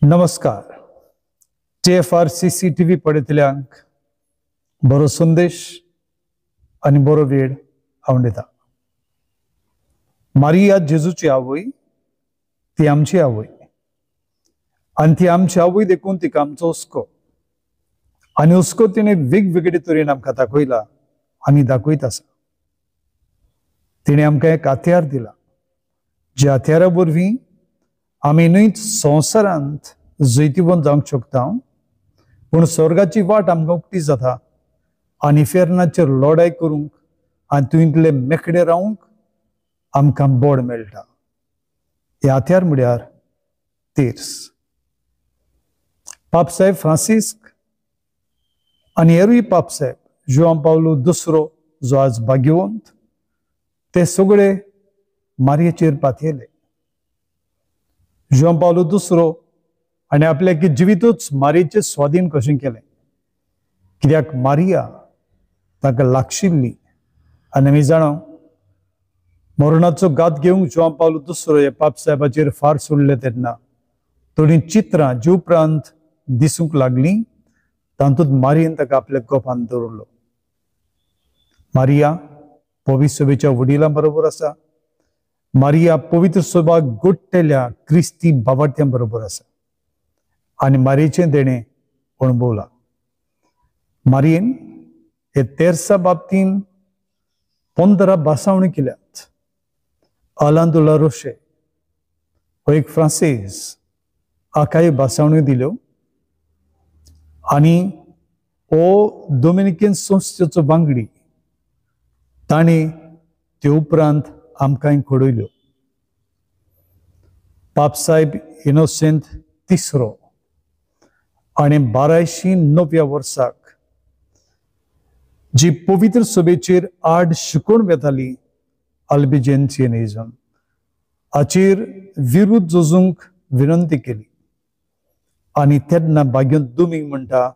नमस्कार. TFR CCTV पळयतल्यांक बरो संदेश आनी बरो वेळ हांव दिता. मारिया जेजूची आवय, ती आमची आवय आनी ती आमची आवय देखून तिका आमचो हुस्को आनी हुस्को तिणें वेगवेगळे तरेन आमकां दाखयला आनी दाखयत आसा. तिणें आमकां एक हत्यार दिला, ज्या हत्यारा वरवीं आमी न्हय संवसारांत जैतिवंत जावंक शकता, पूण स्वर्गाची वाट आमकां उक्ती जाता आनी इफेर्नाचेर लढाय करूंक आनी तुंतले मेकळे रावंक आमकां बोड मेळटा. हे हत्यार म्हळ्यार तेर्स. पापसाहेब फ्रांसिस्क आनी हेरूय पापसाहेब, जुआंव पावलो दुसरो जो आज भाग्यवंत, ते सगळे मारयेचेर पातयेले. जुआंव पावलो दुसरो आनी आपल्याक जिवितूच मारयेचे स्वाधीन कशें केलें, कित्याक मारिया ताका लागशिल्ली. आनी आमी जाणा मरणाचो घात घेवंक जुआंव पावलो दुसरो हे पापसाहेबाचेर फार सोडले तेन्ना थोडीं चित्रां जी उपरांत दिसूंक लागलीं तातूंत मारियेन ताका आपल्या गोपान दवरलो. मारिया पवित्र सभेच्या वडिलां बरोबर आसा, मारिया पवित्र सभा गोडटेल्या क्रिस्ती बाबाट्यां बरोबर आसा आनी मारियेचें देणें अणभवलां. मारियेन हे तेर्सा बाबतीन 15 भासावणी केल्यात. आलांदुला रोशे हो एक फ्रांसेज हाकाय भासावण्यो दिल्यो आनी हो डोमिनिकन संस्थेचो वांगडी, ताणें ते उपरांत आमकांय घडयल्यो. पापसाहेब इनोसेंत तिसरो आनी 1209 वर्साक जी पवित्र सभेचेर आड शिकोवन वेताली अल्बिजेन्सियनिजम हाचेर विरुद्ध झुजूंक विनंती केली आनी तेन्ना भाग्यवंत दुमींग म्हणटा,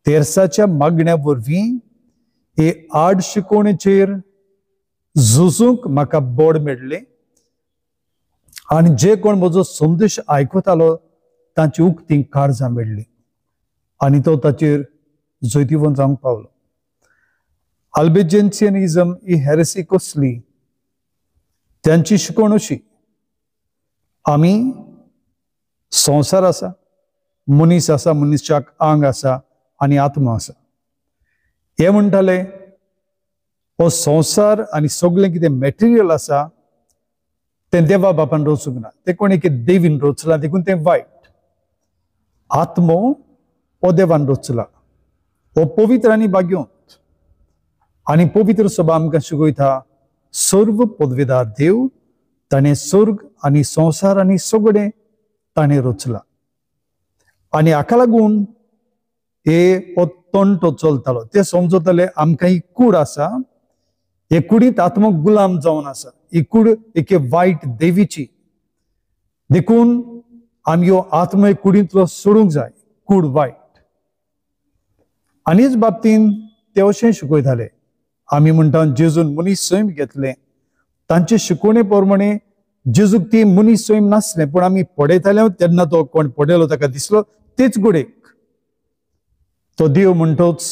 तेर्साच्या मागण्या वरवीं हे आड शिकोवणेचेर झुजूंक म्हाका बोड मेळ्ळें आनी जे कोण म्हजो संदेश आयकतालो तांची उक्ती काळजां मेळ्ळी आनी तो ताचेर जैतिवंत जावंक पावलो. अल्बिजेन्सियनिजम ही हेरेसी कसली, तांची शिकवण अशी, आमी संवसार आसा, मनीस आसा, मनशाक आंग आसा आनी आत्मा आसा. हे म्हणटाले हो संवसार आनी सगळें कितें मटेरियल आसा तें देवा बापान रचूंक ना, तें कोण एके देवीन रचलां देखून तें वायट. आत्मो हो देवान रचला, हो पवित्र आनी भाग्यवंत. आनी पवित्र सभा आमकां शिकयता सर्व पदवीदार देव, ताणें स्वर्ग आनी संवसार आनी सगळें ताणें रचलां आनी हाका लागून हे हो तंटो चलतालो. ते समजताले आमकां ही कूड आसा, हे कुडींत आत्मो गुलाम जावन आसा, ही कूड एके वायट देवीची, देखून आमी ह्यो आत्मो हे कुडींतलो सोडूंक जाय, कूड वायट. आनी हेच बाबतीन ते अशें शिकयताले, आमी म्हणटा जेजून मनीस सैम घेतलें, तांचे शिकवणे प्रमाणे जेजूक ती मनीस सैम नासलें, पूण आमी पळयताले तेन्ना तो कोण पडयलो ताका दिसलो तेच गोडेक तो देव म्हणटोच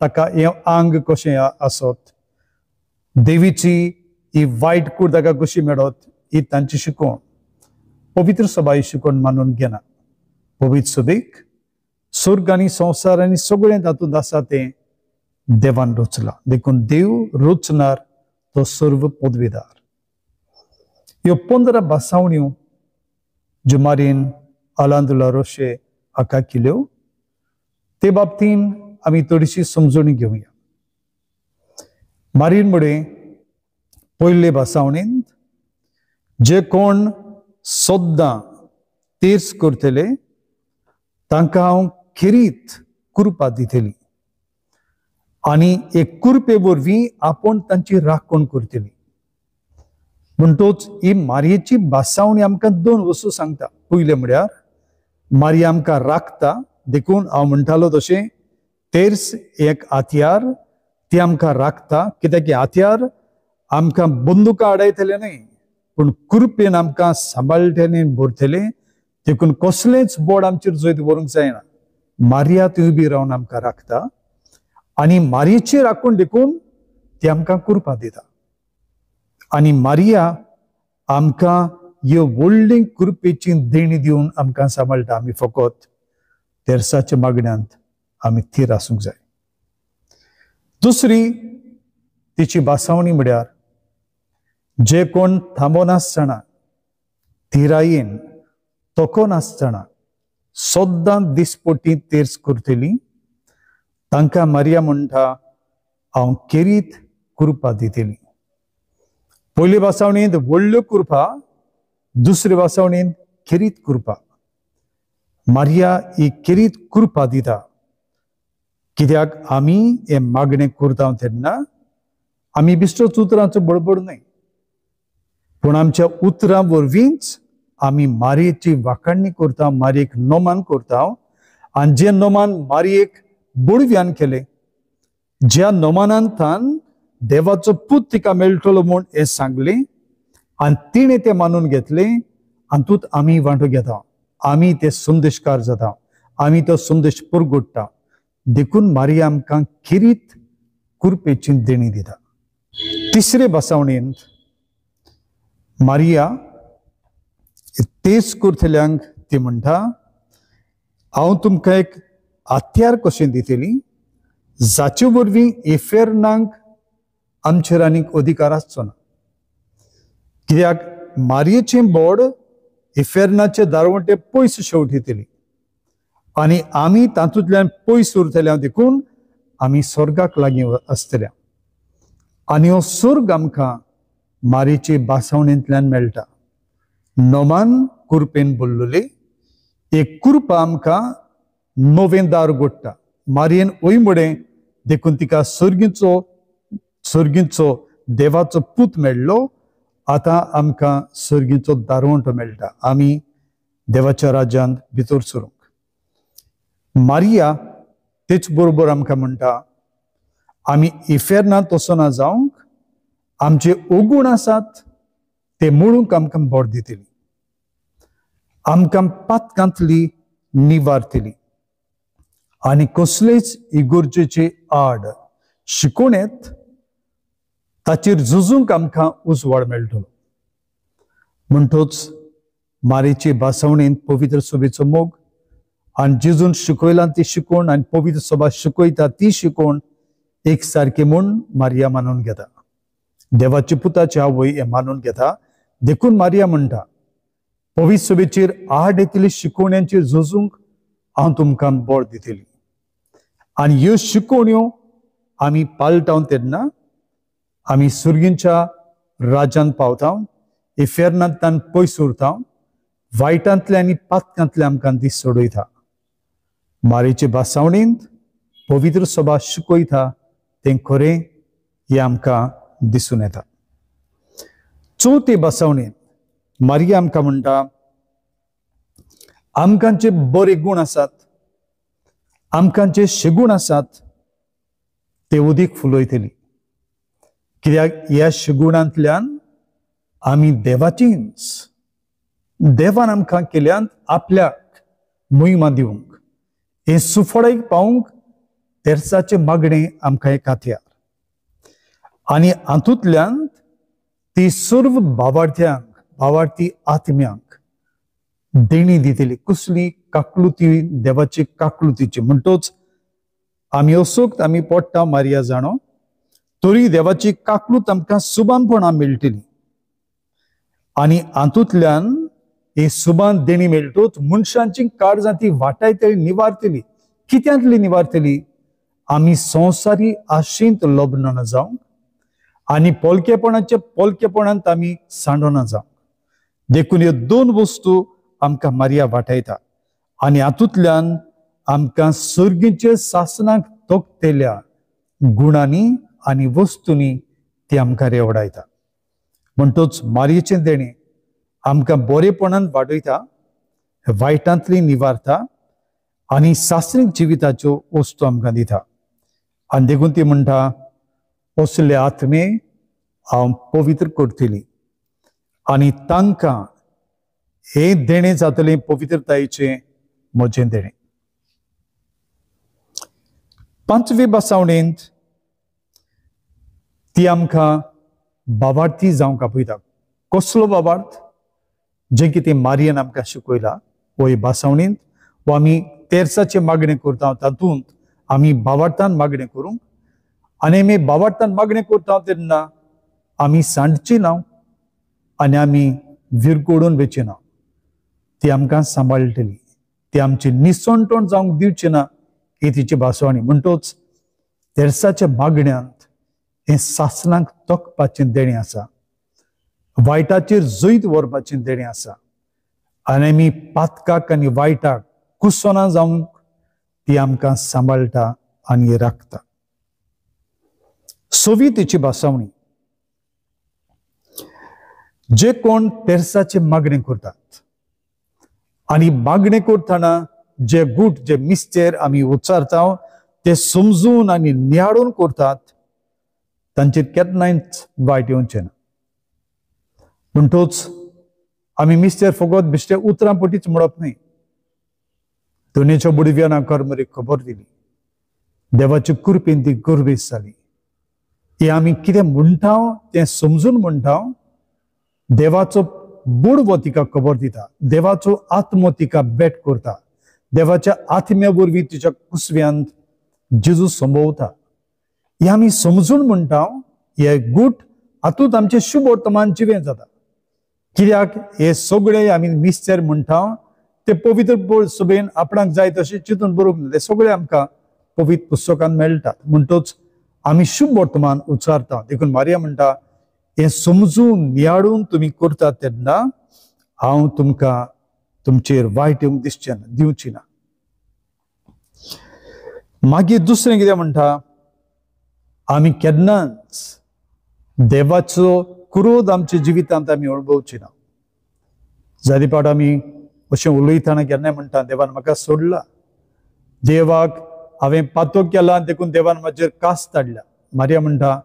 ताका हें आंग कशें आसत, देवीची ही वायट कूड ताका कशी मेळत, ही तांची शिकवण. पवित्र सभा ही शिकवण मानून घेना. पवित्र सभेक स्वर्ग आनी संवसार आनी सगळें तातूंत आसा तें देवान रचलां, देखून देव रचणार तो सर्व पदवीदार. ह्यो 15 भासावण्यो ज्यो मारीन आलांदुला रोशे हाका केल्यो ते बाबतीन आमी थोडीशी समजणी घेवया. मारीन मुळे पयले भासावणींत जे कोण सद्दां तेर्स करतले तांकां हांव खेरीत कृपा दितली आनी एक कृपे वरवीं आपूण तांची राखण करतली. म्हणटोच ही मारयेची भासावणी आमकां दोन वस्तू सांगता. पयलें म्हळ्यार मारिया आमकां राखता, देखून हांव म्हणटालो तशें तेर्स एक हत्यार, ती आमकां राखता, कित्याक हत्यार आमकां बंदुका आडायतले न्हय, पूण कृपेन आमकां सांबाळटले भरतले. देखून कसलेंच बोड आमचेर जैत व्हरूंक जायना. मारिया ती उबी रावन आमकां राखता आनी मारयेची राखून देखून ती आमकां कृपा दिता. आनी मारिया आमकां ह्यो व्हडली कृपेची देणी दिवन आमकां सांबाळटा. आमी फकत तेरसाच्या मागण्यांत आमी थीर आसूंक जाय. दुसरी तिची भासावणी म्हळ्यार जे कोण थांबनासतना थिरायेन तोकोनासतना सद्दां दिसपटी तेर्स करतली तांकां मारिया म्हणटा हांव केरीत कृपा दितली. पयली भासावणींत व्हडल्यो कृपा, दुसरे भासावणींत खेरीत कृपा. मारिया ही खेरीत कृपा दिता कित्याक आमी हें मागणें करता तेन्ना आमी बिश्टोच उतरांचो बडबड न्हय, पूण आमच्या उतरां वरवींच आमी मारयेची वाखाणणी करता, मारयेक नोमान करता. आनी जे नोमान मारयेक बडव्यान केलें, ज्या नोमानांतान देवाचो पूत तिका मेळटलो म्हूण हें सांगलें आनी तिणें तें मानून घेतलें, हातूंत आमी वांटो घेता, आमी ते संदेशकार जाता, आमी तो संदेश पुरगुट्टा. देखून मारिया आमकां खेरीत कृपेची देणी दिता. तिसरे बसावणेंत मारिया तेच करतल्यांक ती म्हणटा हांव तुमकां एक हत्यार कशें दितली जाचे वरवीं इफेर्नाक आमचेर आनीक अधिकार आसचो ना. कित्याक मारयेचें बोड इफेर्नाचे दारवंटे पयस शेवटितली आनी आमी तातूंतल्यान पयस उरतल्या, देखून आमी स्वर्गाक लागीं आसतल्या. आनी हो स्वर्ग आमकां मारयेचे भासावणेंतल्यान मेळटा. नोमान कुरपेन बोल्लोले एक कुरपा आमकां नवें दार उगडटा. मारयेन वय मुडें देखून तिका सर्गीचो देवाचो पूत मेळ्ळो. आतां आमकां सर्गीचो दारवंटो मेळटा, आमी देवाच्या राज्यांत भितर सरूंक. मारिया तेच बरोबर आमकां म्हणटा आमी इफेर्नांत वचना जावंक आमचे ओगुण आसात ते मोडूंक आमकां बोट दितली, आमकां पातकांतली निवारतली आनी कसलेच इगर्जेचे आड शिकोवणेंत ताचेर झुजूंक आमकां उजवाड मेळटलो. म्हणटोच मारयेचे भासावणेंत पवित्र सभेचो मोग आनी जेजून शिकयला ती शिकोवण आनी पवित्र सभा शिकयता ती शिकोवण एक सारकी म्हूण मारिया मानून घेता. देवाच्या पुताची आवय हें मानून घेता. देखून मारिया म्हणटा पवित्र सभेचेर आड येतली शिकोवण्यांचेर झुजूंक हांव तुमकां बळ दितली. आनी ह्यो शिकोवण्यो आमी पाळटा तेन्ना आमी सुर्गींच्या राज्यांत पावता, इफेर्नांतल्यान पयस उरता, वायटांतले आनी पातकांतले आमकां दीस सोडयता. मारयेचे भासावणींत पवित्र सभा शिकयता तें खरें हें आमकां दिसून येता. चवथे भासावणींत मारिया आमकां म्हणटा आमकां जे बरे गूण आसात, आमकां जे शेगूण आसात ते उदीक फुलयतली. कित्याक ह्या शेगुणांतल्यान आमी देवाचींच, देवान आमकां केल्यान आपल्याक मोहिमा दिवंक, हें सुफळायक पावूंक तेरसाचें मागणें आमकां एक हत्यार. आनी हातूंतल्यान ती सर्व भावार्थ्यांक, भावार्थी आत्म्यांक देणी दितली. कसली काकलुती, देवाची काकलुतीची. म्हणटोच आमी असोक्त आमी पोडटा मारिया जाणो, तरी देवाची काकलूत आमकां सुबानपणां मेळटली. आनी हातूंतल्यान ही सुबान देणी मेळटोच मनशांची काळजां ती वाटायतली, निवारतली. कित्यांतली निवारतली? आमी संवसारी आशेंत लग्न जावंक आनी पोलकेपणाचे पोलकेपणांत आमी सांडना जावंक. देखून ह्यो दोन वस्तू आमकां मारिया वाटायता आनी हातूंतल्यान आमकां सर्गीचे सासनाक तोखतेल्या गुणांनी आनी वस्तूंनी ती आमकां रेवडायता. म्हणटोच मारयेचें देणें आमकां बरेपणान वाडयता, वायटांतली निवारता आनी सासणीक जिविताच्यो वस्तू आमकां दिता. आनी देखून ती म्हणटा असले आत्मे हांव पवित्र करतली आनी तांकां हें देणें जातलें पवित्रतायेचें म्हजें देणें. पांचवे बसावणेंत ती आमकां बाबार्थी जावंक आपयता. कसलो बाबार्थ? जें कितें मारियन आमकां शिकयला वो भासावणींत वो आमी तेर्साचें मागणें करता तातूंत आमी बाबार्थान मागणें करूंक आनी आमी बाबार्थान मागणें करता तेन्ना आमी सांडची ना आनी आमी विरगोडून वेची ना. ती आमकां सांबाळटली, ती आमची निसणटण जावंक दिवची ना, ही तिची भासवाणी. म्हणटोच तेर्साच्या मागण्यांत हें सासणाक तोखपाचें देणें आसा, वायटाचेर जैत व्हरपाचें देणें आसा आनी आमी पातकाक आनी वायटाक कुसना जावंक ती आमकां सांबाळटा आनी राखता. सवी तिची भासावणी, जे कोण तेर्साचे मागणें करतात आनी मागणें करतना जे गूट जे मिस्तेर आमी उच्चारता ते समजून आनी नियाळून करतात तांचेर केन्नाच वायट येवचें ना. म्हणटोच आमी मिस्तेर फकत बिश्टे उतरां पटीच म्हणप न्हय. दोनेच्या बुडव्यान करमरीक खबर दिली, देवाचे कृपेन ती गर्वेस जाली. ती आमी कितें म्हणटा तें समजून म्हणटा. देवाचो बुडवो तिका खबर दिता, देवाचो आत्मो तिका भेट करता, देवाच्या आत्म्या वरवीं तिच्या कुसव्यांत जेजू संभवता. हे आमी समजून म्हणटा. हे गूट हातूंत आमचें शुभ वर्तमान जिवें जाता. कित्याक हे सगळे आमी मिस्तेर म्हणटा ते पवित्र सभेन आपणाक जाय तशें चिंतून बरोवंक ना, ते सगळे आमकां पवित्र पुस्तकान मेळटात. म्हणटोच आमी शुभ वर्तमान उच्चारता. देखून मारिया म्हणटा हें समजून नियाळून तुमी करतात तेन्ना हांव तुमकां तुमचेर वायट येवंक दिसचें ना, दिवची ना. मागीर दुसरें कितें म्हणटा, आमी केन्नाच देवाचो क्रोध आमच्या जिवितांत आमी अणभवची ना. जायते फावट आमी अशें उलयतना केन्नाय म्हणटा देवान म्हाका सोडला, देवाक हांवें पातोक केला देखून देवान म्हाजेर कास काडल्या. मारिया म्हणटा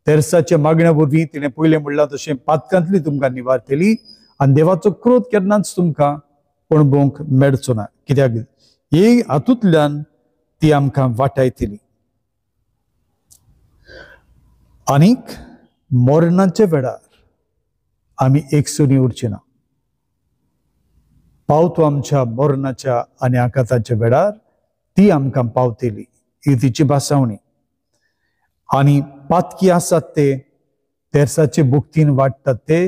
तेर्साच्या मागण्या वरवीं तिणें पयलें म्हणलां तशें पातकांतली तुमकां निवारतली आनी देवाचो क्रोध केन्नाच तुमकां अणभवंक मेळचो ना. कित्याक ही हातूंतल्यान ती आमकां वाटायतली. आनीक मरणाच्या वेळार आमी एकसुनी उरची ना. पावतो आमच्या मरणाच्या आनी आकांताच्या वेळार ती आमकां पावतली, ही तिची भासावणी. आनी पातकी आसात ते तेर्साचे भुक्तीन वाडटात ते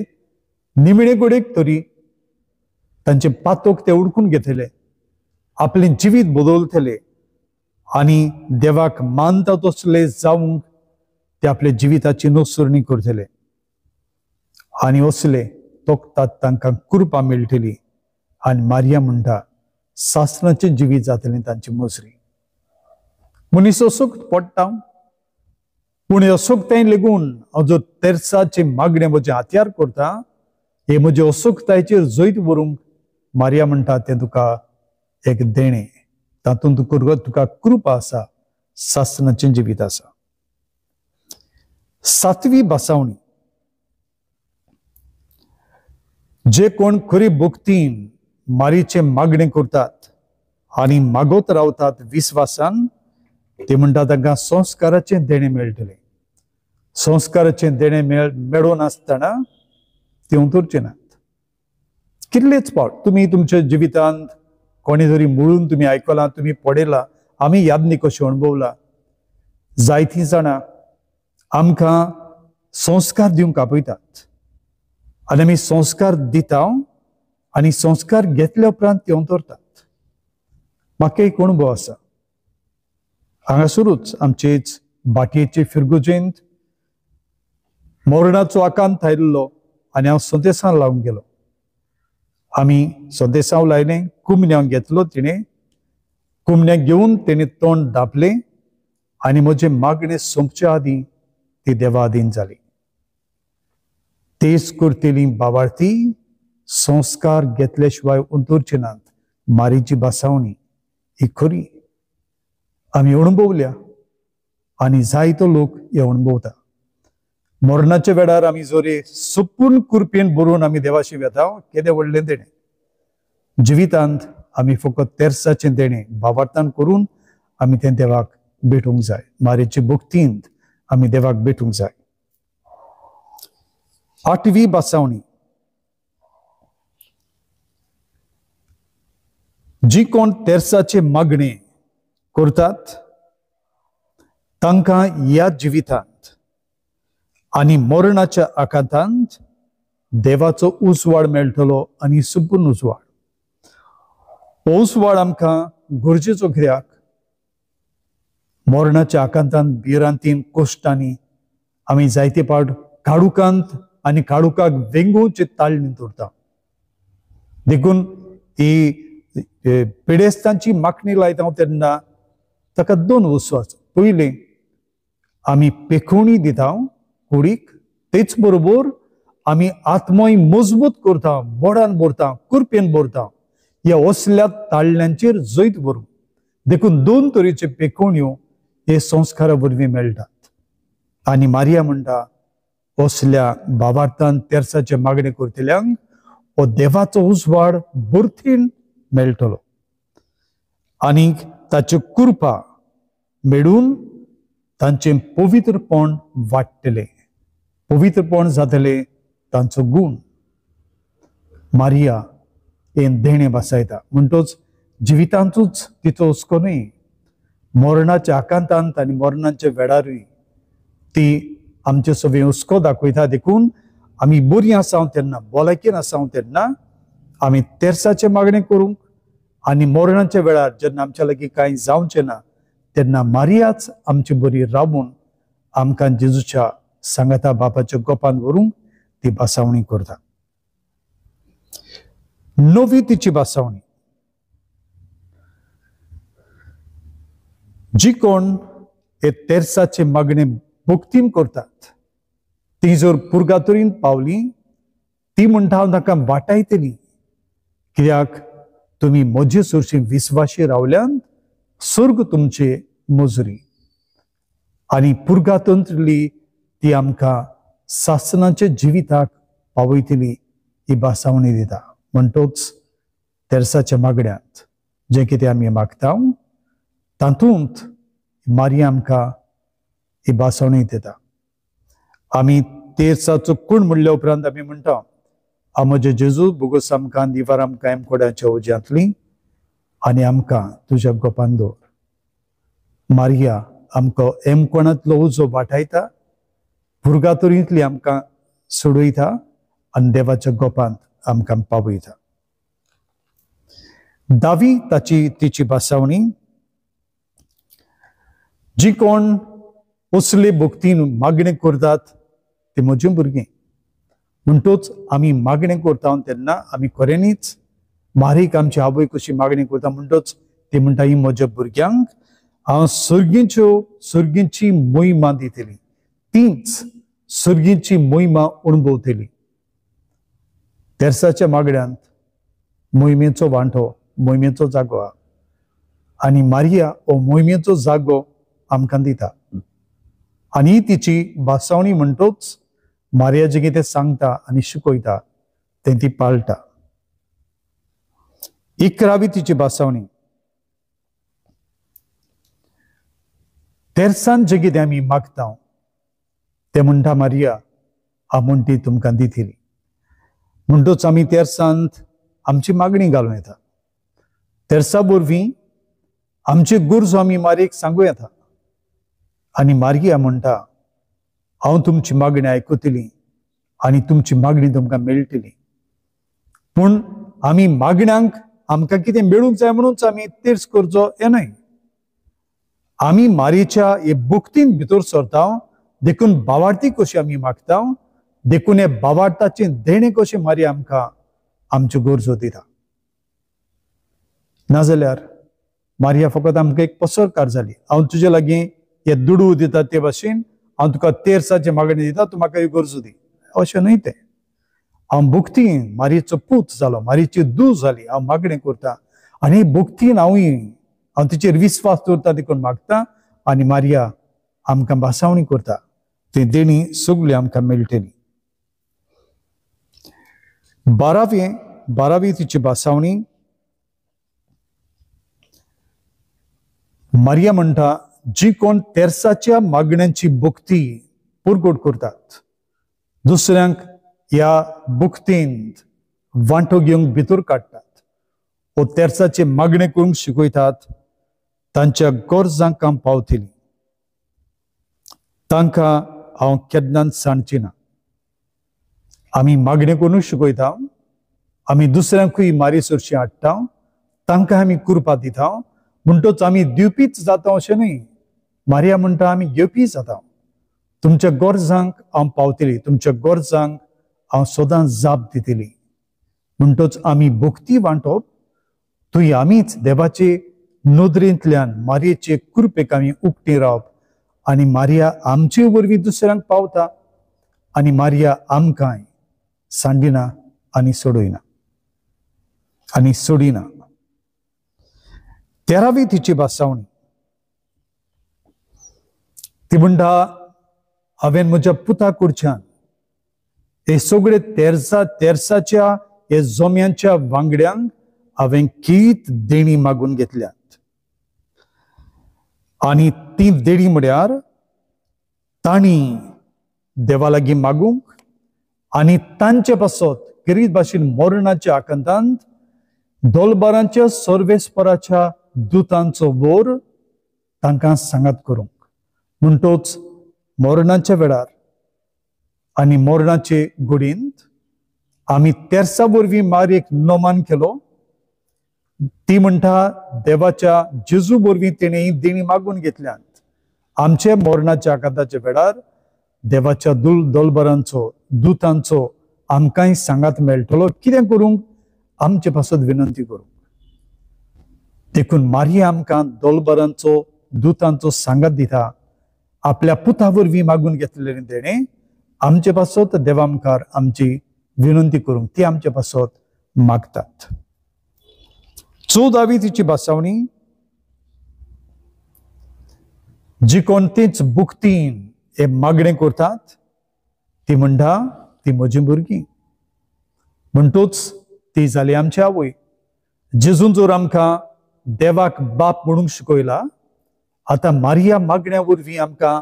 निमणे कडेक तरी तांचे पातोक ते उडकून घेतले, आपलें जिवीत बदलतले आनी देवाक मानता तसले जावंक ते आपल्या जिविताची नुसरणी करतले आनी असले तोखतात तांकां कृपा मेळटली. आनी मारिया म्हणटा सासणाचें जिवीत जातलें तांची मजरी. मनीस असोक्त पडटा पूण असोक्ताय लेगून हांव जर तेर्साचे मागणें म्हजें हातयार करता हे म्हजे असोक्तायचेर जैत व्हरूंक मारिया म्हणटा तें तुका एक देणें, तातूंत तुका कृपा आसा, सासणाचें जिवीत आसा. सातवी भासावणी, जे कोण खरी भक्तीन मारीचें मागणें करतात आनी मागत रावतात विस्वासान ते म्हणटा तांकां संस्काराचें देणें मेळटलें. संस्काराचें देणें मेळोवन आसतना ते उतरचे नात. कितलेच फावट तुमी तुमच्या जिवितांत कोणी तरी म्हणून तुमी आयकलां, तुमी पळयलां, आमी यादनी कशें अणभवला. जायतीं जाणां आमकां संस्कार दिवंक आपयतात आनी आमी संस्कार दिता आनी संस्कार घेतल्या उपरांत ते अंतरतात. म्हाका एक अणभव आसा, हांगासरूच आमचेच भाटयेचे फिरगुजेंत मरणाचो आकांत आयिल्लो आनी हांव संदेसांव लावंक गेलो. आमी संदेसांव लायलें, कुमन्यांक घेतलो, तिणें कुमन्याक घेवन तिणें तोंड धांपलें आनी म्हजें मागणें सोंपचे आदीं ती देवा अधीन जाली. तेच करतली बाबार्थी संस्कार घेतले शिवाय उतरचे नात. मारीची भासावणी ही खरी आमी अणभवल्या आनी जायतो लोक हे अणभवता. मरणाच्या वेळार आमी जोरे सपूर्ण कृपेन बरोवन आमी देवाशी वेता, केदें व्हडलें देणें. जिवितांत आमी फकत तेर्साचें देणें भावार्थान करून आमी तें देवाक भेटूंक जाय. मारयेचे भक्तींत आमी देवाक भेटूंक जाय. आठवी बासावणी, जी कोण तेर्साचे मागणे करतात तांकां ह्या जिवितांत आनी मरणाच्या आकांतांत देवाचो उजवाड मेळटलो आनी सुपूर्ण उजवाड. उजवाड आमकां गरजेचो कित्याक मरणाच्या आकांतांत भिरांतीन कश्टांनी आमी जायते पावट काळुकांत आनी काळुकाक वेंगोवचे ताळणींत उरता. देखून ती पिडेस्तांची मागणी लायता तेन्ना ताका दोन वस्तू आसा. पयलें आमी पेखोणी दिता कुडीक, तेच बरोबर आमी आत्मय मजबूत करता, बोडान भरता, कुरपेन भरता, ह्या असल्या ताळण्यांचेर जैत भरूं. देखून दोन तरेचे पेखोण्यो हे संस्कारा वरवीं मेळटात. आनी मारिया म्हणटा असल्या भावार्थान तेर्साचे मागणे करतल्यांक हो देवाचो उजवाड बर्थीन मेळटलो आनी ताच्यो कृपा मेळून तांचें पवित्रपण वाडटलें, पवित्रपण जातलें तांचो गूण. मारिया हें देणें बसायता. म्हणटच जिवितांतूच तिचो हुस्को न्हय, मरणाच्या आकांतांत आनी मरणाच्या वेळारूय ती आमचे सगळें हुस्को दाखयता. देखून आमी बरीं आसा तेन्ना, भलायकेन आसा तेन्ना आमी तेर्साचें मागणें करूंक आनी मरणाच्या वेळार जेन्ना आमच्या लागीं कांय जावचें ना तेन्ना मारियाच आमची बरी रावून आमकां जेजूच्या सांगाता बापाच्या गोपान व्हरूंक ती बासावणी करता. नवी तिची बासावणी, जी कोण हे तेर्साचे मागणे भक्तीन करतात ती जर पुर्गातोरीन पावली ती म्हणटा हांव तांकां वाटायतली, कित्याक तुमी म्हजे सरशी विस्वाशी रावल्यान स्वर्ग तुमचे मजुरी. आनी पुर्गातंतली ती आमकां सासनाच्या जिविताक पावयतली ही बासावणी दिता. म्हणटोच तेर्साच्या मागण्यांत जें कितें आमी मागता तातूंत मारिया आमकां ही बासावणी दिता. आमी तेर्साचो कोण म्हणल्या उपरांत आमी म्हणटा आमचे जेजू बोगोस आमकां दिवार आमकां एमकोड्याच्या उज्यांतली आनी आमकां तुज्या गोपान दवर. मारिया आमकां एमकोणांतलो उजो वाटायता, पुर्गातोरींतली आमकां सोडयता आनी देवाच्या गोपांत आमकां पावयता. दावी ताची तिची बासावणी, जी कोण असले भक्तीन मागणें करतात ती म्हजी भुरगीं. म्हणटोच आमी मागणें करता तेन्ना आमी खऱ्यांनीच मारीक आमची आवय कशी मागणी करता म्हणटोच ती म्हणटा ही म्हज्या भुरग्यांक हांव सर्गींची मोहिमा दितली, तीच सर्गींची मोहिमा अणभवतली. तेर्साच्या मागण्यांत मोहिमेचो वांटो, मोहिमेचो जागो आहा आनी मारिया हो मोहिमेचो जागो आमकां दिता. आनी तिची बासावणी म्हणटोच मारिया जें कितें सांगता आनी शिकयता तें ती पाळटा. इकरावी तिची बासावणी, तेर्सान जें कितें आमी मागता तें म्हणटा मारिया आपूण ती तुमकां दितली. म्हणटोच आमी तेर्सांत आमची मागणी घालूं येता. तेर्सा वरवीं आमचे गरजो आमी मारयेक सांगूं येता आनी मारिया म्हणटा हांव तुमची मागणी आयकतली आनी तुमची मागणी तुमकां मेळटली. पूण आमी मागण्यांक आमकां कितें मेळूंक जाय म्हणूनच आमी तेर्स करचो हें न्हय. आमी मारयेच्या हे भक्तीन भितर सरता देखून भावार्थी कशी आमी मागता, देखून हे भावार्थाचें देणें कशें मारिया आमकां आमच्यो गरजो दिता. नाजाल्यार मारिया फकत आमकां एक पसरकार जाली. हांव तुजे लागीं हे दुडू दिता ते भाशेन हांव तुका तेर्साचे मागणी दिता, तूं म्हाका ह्यो गरजो दी, अशें न्हय तें. हांव भक्तीन मारयेचो पूत जालो, मारयेची दूद जाली, हांव मागणें करता आनी भक्तीन हांवूय हांव तिचेर विस्वास दवरता देखून मागता आनी मारिया आमकां बासावणी करता. ती देणी सगळी आमकां मेळटली. बारावी तिची बासावणी, मारिया म्हणटा जी कोण तेर्साच्या मागण्यांची भक्ती पुरगोट करतात, दुसऱ्यांक ह्या भक्तींत वांटो घेवंक भितर काडटात वो तेर्साचे मागणे करूंक शिकयतात, तांच्या गरजांक हांव पावतली, तांकां हांव केन्नाच सांडची ना। आमी मागणें करून शिकयता, आमी दुसऱ्यांकूय मारी सरशी हाडटा, तांकां आमी कुरपा दिता, म्हणटच आमी दिवपीच जाता अशें न्हय। मारिया म्हणटा आमी घेवपी जाता। तुमच्या गरजांक हांव पावतली, तुमच्या गरजांक हांव सदांच जाप दितली। म्हणटच आमी भक्ती वांटप थंय आमीच देवाचे नदरेंतल्यान मारयेचे कृपेक आमी उक्ती रावप आनी मारिया आमचे वरवीं दुसऱ्यांक पावता आनी मारिया आमकांय सांडिना आनी सोडयना आनी सोडिना। तेरावी तिची भासावणी, ती म्हणटा हांवें म्हज्या पुता कडच्यान हे सगळे तेर्साच्या हे जोम्यांच्या वांगड्यांक हांवें कीत देणी मागून घेतल्यात आनी ती देणी म्हळ्यार तांणी देवा लागीं मागूंक आनी तांचे पासत गरीब भाशेन मरणाच्या आकांतांत दोलबारांच्या सर्वेस्पराच्या दुतांचो बोर तांकां सांगात करूंक। म्हणटोच मरणाच्या वेळार आनी मरणाचे गुडींत आमी तेर्सा वरवीं मारयेक नमान केलो। ती म्हणटा देवाच्या जेजू वरवीं तेणें देणी मागून घेतल्यात। आमचे मरणाच्या आकांताच्या वेळार देवाच्या दोलबरांचो दुतांचो आमकांय सांगात मेळटलो, कितें करूंक आमचे पासत विनंती करूंक। देखून मारिया आमकां दोलबरांचो दुतांचो सांगात दिता। आपल्या पुता वरवीं मागून घेतलेलें देणें आमचे पासत देवा मुखार आमची विनंती करूंक ती आमचे पासत मागतात। चवदावी तिची भासावणी, जी कोणतीच बुकतीन हे मागणें करतात ती म्हणटा ती म्हजी भुरगीं, म्हणटूच ती जाली आमची आवय। जेजून जर आमकां देवाक बाप म्हणूंक शिकयला, आतां मारिया मागण्या वरवीं आमकां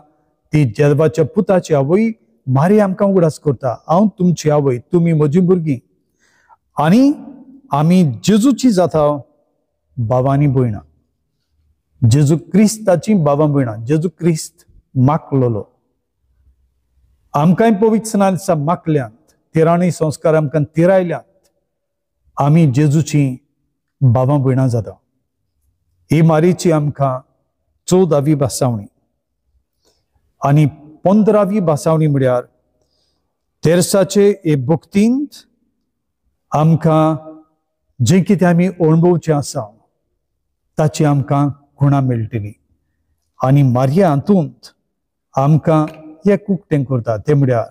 ती देवाच्या पुताची आवय मारिया आमकां उगडास करता, हांव तुमची आवय, तुमी म्हजी भुरगीं आनी आमी जेजूची जाता बाबा आनी भयणां, जेजू क्रिस्ताची बाबा भयणां। जेजू क्रिस्त मागलेलो आमकांय पवित्र स्नान दिसा मागल्यांत, तिराणी संस्कार आमकां तिरायल्यात, आमी जेजूची बाबा भयणां जाता। ही मारीची आमकां 14वी भासावणी। आनी 15वी भासावणी म्हळ्यार तेर्साचे हे भक्तींत आमकां जें कितें आमी अणभवचें आसा ताची आमकां खुणा मेळटली आनी मारिया हातूंत आमकां एक उक्तें करता, तें म्हळ्यार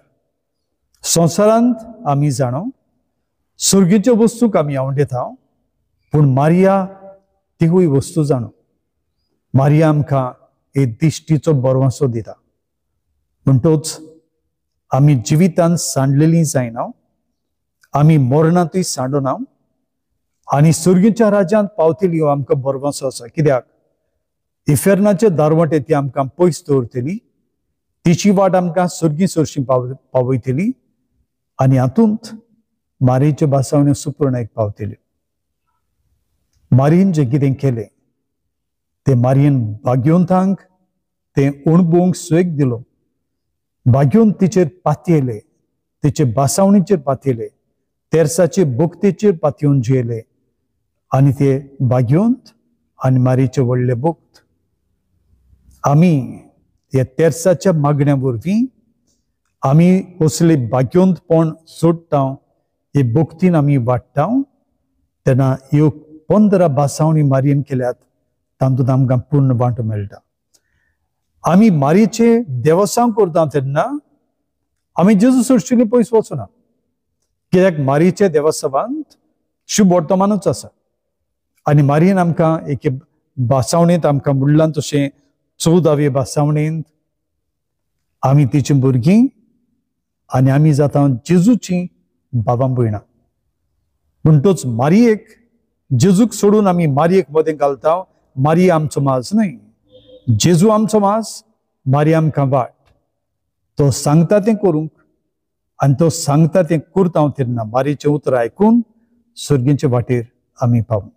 संवसारांत आमी जाणो सुर्गीच्यो वस्तूक आमी आवडटा, पूण मारिया तिवूय वस्तू जाणो। मारिया आमकां एक दिश्टीचो बरवासो दिता। म्हणटोच आमी जिवितांत सांडलेलीं जायना, आमी मरणांतूय सांडना आनी सुर्गीच्या राज्यांत पावतली हो आमकां बरवासो आसा। कित्याक इफेर्नाचे दारवटे ती आमकां पयस दवरतली, तिची वाट आमकां सुर्गी सरशी पावयतली आनी हातूंत मारयेच्यो भासावण्यो सुपूर्णायक पावतल्यो। मारयेन जें कितें केलें तें मारयेन भाग्यवंतांक तें अणभवूंक सुवेक दिलो, भाग्यवंत तिचेर पातयेले, तिचे भासावणीचेर पातयेले, तेर्साचे भक्तेचेर पातयेवन जियेले आनी ते भाग्यवंत आनी मारयेचे व्हडले भक्त। आमी ह्या तेर्साच्या मागण्या वरवीं आमी असले भाग्यवंतपण सोडटा, हे भक्तीन आमी वाडटा। तेन्ना ह्यो 15 भासावणी मारयेन केल्यात तातूंत आमकां पूर्ण वांटो मेळटा। आमी मारयेचे देवसांव करता तेन्ना आमी जेजू सरशीं पयस वचना, कित्याक मारयेच्या देवसावांत शुभ वर्तमानूच आसा आनी मारयेन आमकां एके भासावणेंत आमकां म्हणलां तशें 14वे भासावणेंत आमी तिचीं भुरगीं आनी आमी जाता जेजूची बाबा भयणां। म्हणटूच मारयेक जेजूक सोडून आमी मारयेक मदें घालता, मारिया आमचो माज न्हय। जेजू आमचो मास, मारी आमकां वाट. तो सांगता तें करूंक आनी तो सांगता तें करता तेन्ना मारीचें उतर आयकून सर्गीचे वाटेर आमी पावूं.